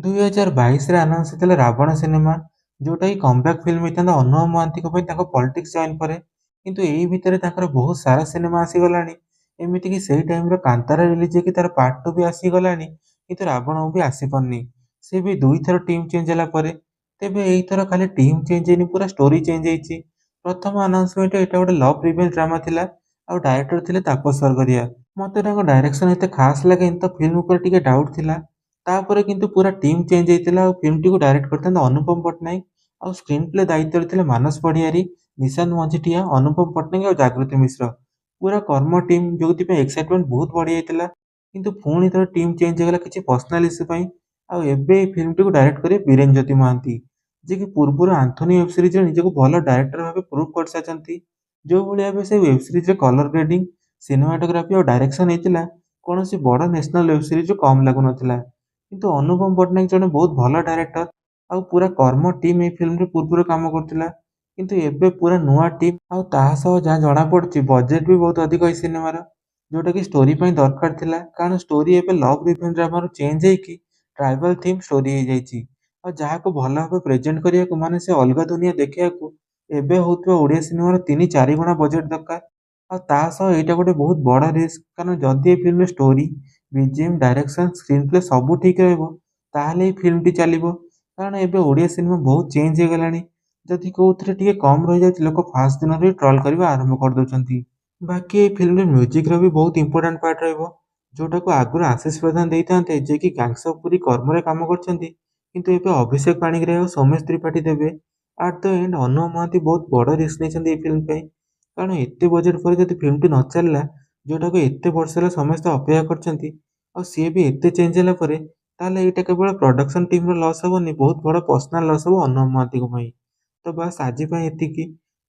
2022ରେ announce ହେଇଥିଲା Ravana cinema, ଯୋଉଟାକି comeback film ହେଇଥାନ୍ତା ଅନୁଭବ ମହାନ୍ତିଙ୍କ ପାଇଁ ତାଙ୍କ ପଲିଟିକ୍ସ ଜଏନ୍ ପରେ। କିନ୍ତୁ ଏଇ ଭିତରେ ତାଙ୍କର ବହୁତ ସାରା ସିନେମା ଆସିଗଲାଣି। ଏମିତିକି ସେଇ ଟାଇମ୍ର କାନ୍ତାରା ରିଲିଜ୍ ହେଇକି ତାର ପାର୍ଟ 2 ବି ଆସିଗଲାଣି, କିନ୍ତୁ ରାବଣ ମୁଭି ଆସିପାରୁନି, ସେ ବି ଦୁଇଥର ଟିମ୍ ଚେଞ୍ଜ ହେଲା ପରେ। ତେବେ ଏଇଥର ଖାଲି ଟିମ୍ ଚେଞ୍ଜ ହେଇନି, ପୁରା ଷ୍ଟୋରି ଚେଞ୍ଜ ହେଇଛି। ପ୍ରଥମ ଆନାଉନ୍ସମେଣ୍ଟ ଏଇଟା ଗୋଟେ ଲଭ୍ ରିଭେଞ୍ଜ ଡ୍ରାମା ଥିଲା ଆଉ ଡାଇରେକ୍ଟର ଥିଲେ ତାପସ ସରଗରିଆ। ମତେ ତାଙ୍କ ଡାଇରେକ୍ସନ ଏତେ ଖାସ୍ ଲାଗେନି, ତ ଫିଲ୍ମ ଉପରେ ଟିକେ ଡାଉଟ୍ ଥିଲା। ତାପରେ କିନ୍ତୁ ପୁରା ଟିମ୍ ଚେଞ୍ଜ ହେଇଥିଲା ଆଉ ଫିଲ୍ମଟିକୁ ଡାଇରେକ୍ଟ କରିଥାନ୍ତେ ଅନୁପମ ପଟ୍ଟନାୟକ ଆଉ ସ୍କ୍ରିନ୍ ପ୍ଲେ ଦାୟିତ୍ୱରେ ଥିଲେ ମାନସ ପଢିଆରୀ, ନିଶାନ୍ତ ମଝିଠିଆ, ଅନୁପମ ପଟ୍ଟନାୟକ ଆଉ ଜାଗୃତି ମିଶ୍ର। ପୁରା କର୍ମ ଟିମ୍, ଯୋଉଥିପାଇଁ ଏକ୍ସାଇଟମେଣ୍ଟ ବହୁତ ବଢ଼ିଯାଇଥିଲା। କିନ୍ତୁ ପୁଣି ଥରେ ଟିମ୍ ଚେଞ୍ଜ ହେଇଗଲା କିଛି ପର୍ସନାଲ ଇସ୍ୟୁ ପାଇଁ ଆଉ ଏବେ ଏଇ ଫିଲ୍ମଟିକୁ ଡାଇରେକ୍ଟ କରିବେ ବୀରେନ ଜ୍ୟୋତି ମହାନ୍ତି, ଯିଏକି ପୂର୍ବରୁ ଆନ୍ଥୋନି ୱେବ୍ ସିରିଜରେ ନିଜକୁ ଭଲ ଡାଇରେକ୍ଟର ଭାବେ ପ୍ରୁଭ୍ କରିସାରିଛନ୍ତି। ଯେଉଁଭଳି ଭାବେ ସେ ୱେବ୍ ସିରିଜରେ କଲର ଗ୍ରେଡିଂ, ସିନେମାଟୋଗ୍ରାଫି ଆଉ ଡାଇରେକ୍ସନ ହେଇଥିଲା, କୌଣସି ବଡ଼ ନ୍ୟାସନାଲ ୱେବ୍ ସିରିଜରୁ କମ୍ ଲାଗୁନଥିଲା। କିନ୍ତୁ ଅନୁପମ ପଟ୍ଟନାୟକ ଜଣେ ବହୁତ ଭଲ ଡାଇରେକ୍ଟର ଆଉ ପୁରା କର୍ମ ଟିମ୍ ଏଇ ଫିଲ୍ମରେ ପୂର୍ବରୁ କାମ କରୁଥିଲା। କିନ୍ତୁ ଏବେ ପୁରା ନୂଆ ଟିମ୍ ଆଉ ତାହା ସହ ଯାହା ଜଣାପଡ଼ୁଛି, ବଜେଟ୍ ବି ବହୁତ ଅଧିକ ଏଇ ସିନେମାର, ଯୋଉଟାକି ଷ୍ଟୋରି ପାଇଁ ଦରକାର ଥିଲା। କାରଣ ଷ୍ଟୋରି ଏବେ ଲଭ୍ ରିଭେଞ୍ଜ ଡ୍ରାମାରୁ ଚେଞ୍ଜ ହେଇକି ଟ୍ରାଇବାଲ ଥିମ୍ ଷ୍ଟୋରି ହେଇଯାଇଛି ଆଉ ଯାହାକୁ ଭଲ ଭାବେ ପ୍ରେଜେଣ୍ଟ କରିବାକୁ, ମାନେ ସେ ଅଲଗା ଦୁନିଆ ଦେଖିବାକୁ, ଏବେ ହେଉଥିବା ଓଡ଼ିଆ ସିନେମାର 3-4 ଗୁଣା ବଜେଟ୍ ଦରକାର। ଆଉ ତା ସହ ଏଇଟା ଗୋଟେ ବହୁତ ବଡ଼ ରିସ୍କ, କାରଣ ଯଦି ଏ ଫିଲ୍ମରେ story, BGM, direction, screen play ସବୁ ଠିକ୍ ରହିବ, ତାହେଲେ ଏଇ ଫିଲ୍ମଟି ଚାଲିବ। କାରଣ ଏବେ ଓଡ଼ିଆ ସିନେମା ବହୁତ ଚେଞ୍ଜ ହେଇଗଲାଣି। ଯଦି କେଉଁଥିରେ ଟିକେ କମ୍ ରହିଯାଉଛି, ଲୋକ ଫାଷ୍ଟ ଦିନରୁ ହିଁ ଟ୍ରଲ୍ କରିବା ଆରମ୍ଭ କରିଦେଉଛନ୍ତି। ବାକି ଏଇ ଫିଲ୍ମରେ ମ୍ୟୁଜିକ୍ର ବି ବହୁତ ଇମ୍ପୋର୍ଟାଣ୍ଟ ପାର୍ଟ ରହିବ, ଯୋଉଟାକୁ ଆଗରୁ ଆଶିଷ ପ୍ରଧାନ ଦେଇଥାନ୍ତେ, ଯିଏକି ଗ୍ୟାଙ୍ଗସ୍ ଅଫ୍ ପୁରୀ, କର୍ମରେ କାମ କରିଛନ୍ତି। କିନ୍ତୁ ଏବେ ଅଭିଷେକ ପାଣିଗ୍ରାହୀ ଆଉ ସୌମେଶ ତ୍ରିପାଠୀ ଦେବେ। At the end Anubhav Mohanty ବହୁତ ବଡ଼ ରିସ୍କ ନେଇଛନ୍ତି ଏଇ ଫିଲ୍ମ ପାଇଁ, କାରଣ ଏତେ ବଜେଟ୍ ପରେ ଯଦି ଫିଲ୍ମଟି ନ ଚାଲିଲା, ଯୋଉଟାକୁ ଏତେ ବର୍ଷ ହେଲା ସମସ୍ତେ ଅପେକ୍ଷା କରିଛନ୍ତି, ଆଉ ସିଏ ବି ଏତେ ଚେଞ୍ଜ ହେଲା ପରେ, ତାହେଲେ ଏଇଟା କେବଳ ପ୍ରଡକ୍ସନ୍ ଟିମ୍ର ଲସ୍ ହେବନି, ବହୁତ ବଡ଼ ପର୍ସନାଲ୍ ଲସ୍ ହେବ ଅନୁଭବ ମହାନ୍ତିଙ୍କ ପାଇଁ। ତ ବାସ୍, ଆଜି ପାଇଁ ଏତିକି।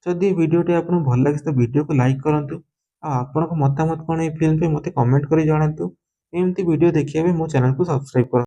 ଯଦି ଏ ଭିଡ଼ିଓଟି ଆପଣଙ୍କୁ ଭଲ ଲାଗିଛି, ତ ଭିଡ଼ିଓକୁ ଲାଇକ୍ କରନ୍ତୁ ଆଉ ଆପଣଙ୍କ ମତାମତ କ'ଣ ଏଇ ଫିଲ୍ମ ପାଇଁ, ମୋତେ କମେଣ୍ଟ କରି ଜଣାନ୍ତୁ। ଏମିତି ଭିଡ଼ିଓ ଦେଖିବା ପାଇଁ ମୋ ଚ୍ୟାନେଲକୁ ସବସ୍କ୍ରାଇବ୍ କରନ୍ତୁ।